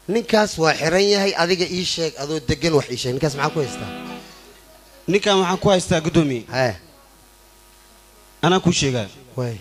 Ninkaas waa xiran yahay, adiga ii sheeg adoo degan wax ii sheeg. Ninkaas maxaa ku haystaa? Ninkan waxaan ku haystaa guddoomiye. Hee. Anaa kuu sheegaa. Waay.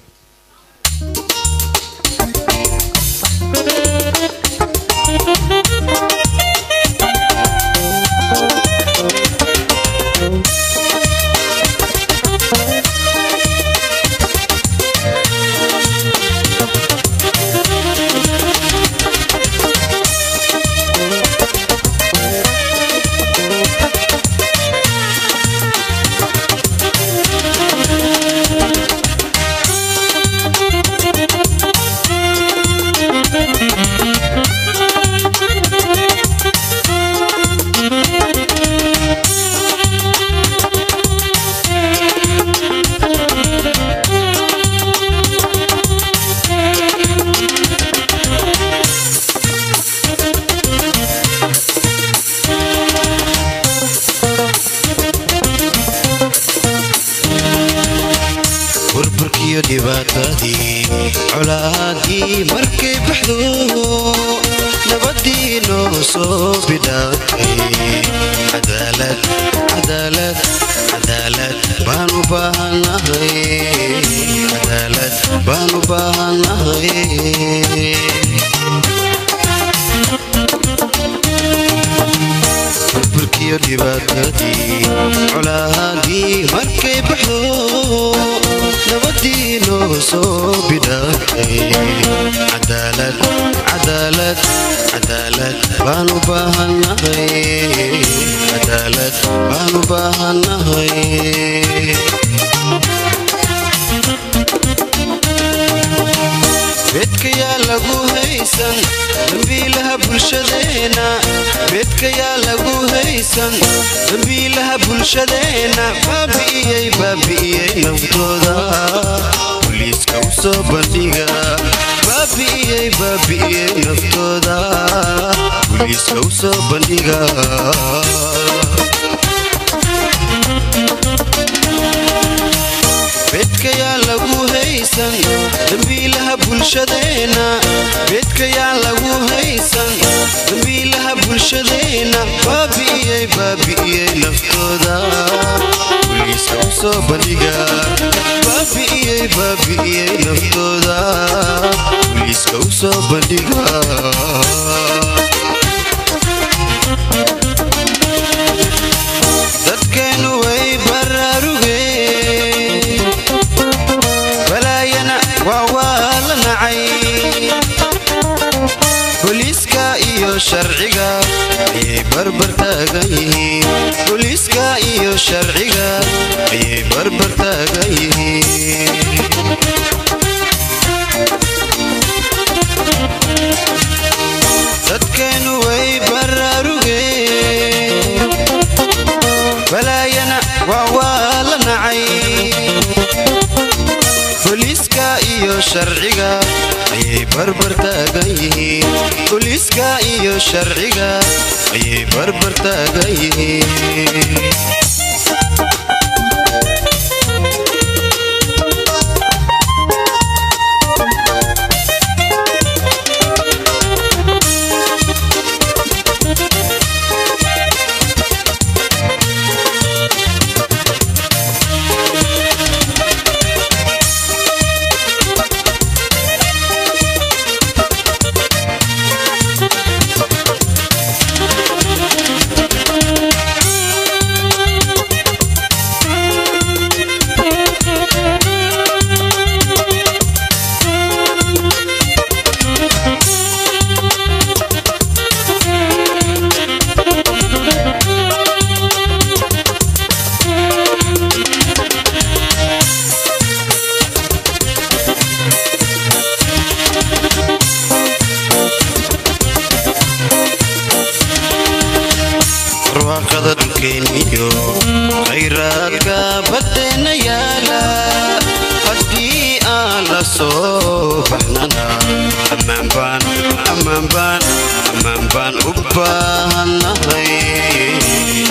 Burburkiyo dhibaatadii colaadii markay baxdo, nabadii noo soo bidhaatay. Cadaalad, cadaalad, cadaalad baan u baahannahay. Cadaalad baan u baahannahay. Burburkiyo dhibaatadii colaadii markay baxdo, nabadii noo soo bidhaatay. Cadaalad, cadaalad, cadaalad baan u baahannahay. Cadaalad baan u baahannahay. Bedkayaa lagu haysan dambiilaha bulshadeena, bedkayaa lagu haysan dambiilaha bulshadeena. Baabi'iyey, baabi'iyey naftooda, boliiska u soo bandhiga. Baabi'iyey, baabi'iyey naftooda, boliiska u soo bandhiga. Bedkayaa lagu haysan dambiilaha bulshadeena, bedkayaa lagu haysan dambiilaha bulshadeena. Baabi'iyey, baabi'iyey naftooda, boliiska u soo bandhiga. Baabi'iyey, baabi'iyey naftooda, boliiska u soo bandhiga. Dadkeenu way baraarugeen, balaayana waa la nacay. Booliiska iyo sharciga ayay barbar taagan yihiin. Booliiska iyo sharciga ayay barbar taagan yihiin. Dadkeenu way baraarugeen, balaayana waa la nacay. Booliiska iyo sharciga ayay barbar taagan yihiin. Booliiska iyo sharciga ayay barbar taagan yihiin. Barwaaqada dhulkeeniyo khayraadka baddeena yaala, haddii aan la soo baxnana, ammaan baan, ammaan baan, ammaan baan u baahannahay.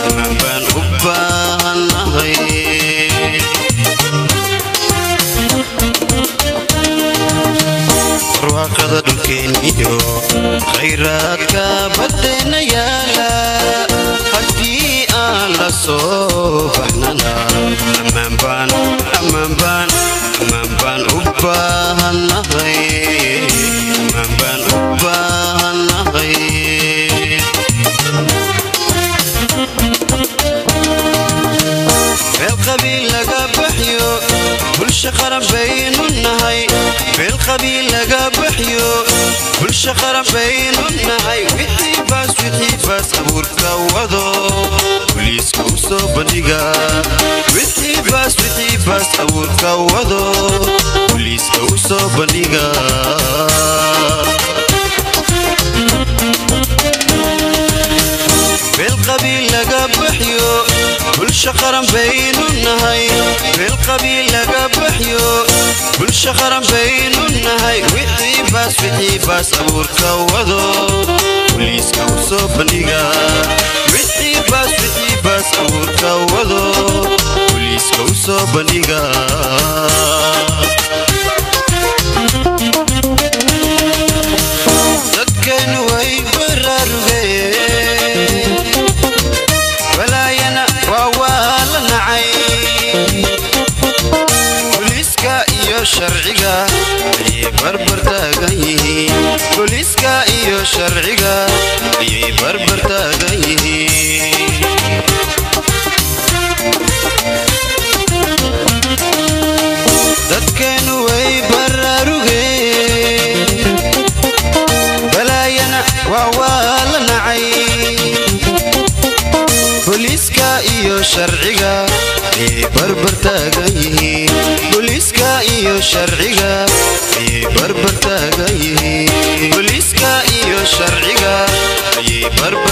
Ammaan baan u baahannahay. Barwaaqada dhulkeeniyo khayraadka baddeena yaala, haddii aan la soo baxnana, ammaan baan, ammaan baan, ammaan baan u baahannahay, ammaan baan u baahannahay. Beel qabiil laga baxyo, bulsho qaran baynu nahay. Beel qabiil laga baxyo, bulsho qaran baynu nahay. Wixii baas, wixii baas abuurka wado, boliiska u soo bandhiga. Wixii baas, wixii baas abuurka wado, boliiska u soo bandhiga. Beel qabiil laga baxyo, bulsho qaran baynu nahay. Beel qabiil laga baxyo, bulsho qaran baynu nahay. Wixii baas, wixii baas abuurka wado, boliiska u soo bandhiga. Wixii baas, wixii baas abuurka wado, boliiska u soo bandhiga. Dadkeenu way baraarugeen, balaayana waa la nacay. Booliiska iyo sharciga ayay barbar taagan yihiin. Booliiska iyo sharciga ayay barbar taagan yihiin. Dadkeenu way baraarugeen, balaayana waa la nacay. Booliiska iyo sharciga ayay barbar taagan yihiin. Booliiska iyo sharciga ayay barbar taagan yihiin. Booliiska iyo sharciga ayay barbar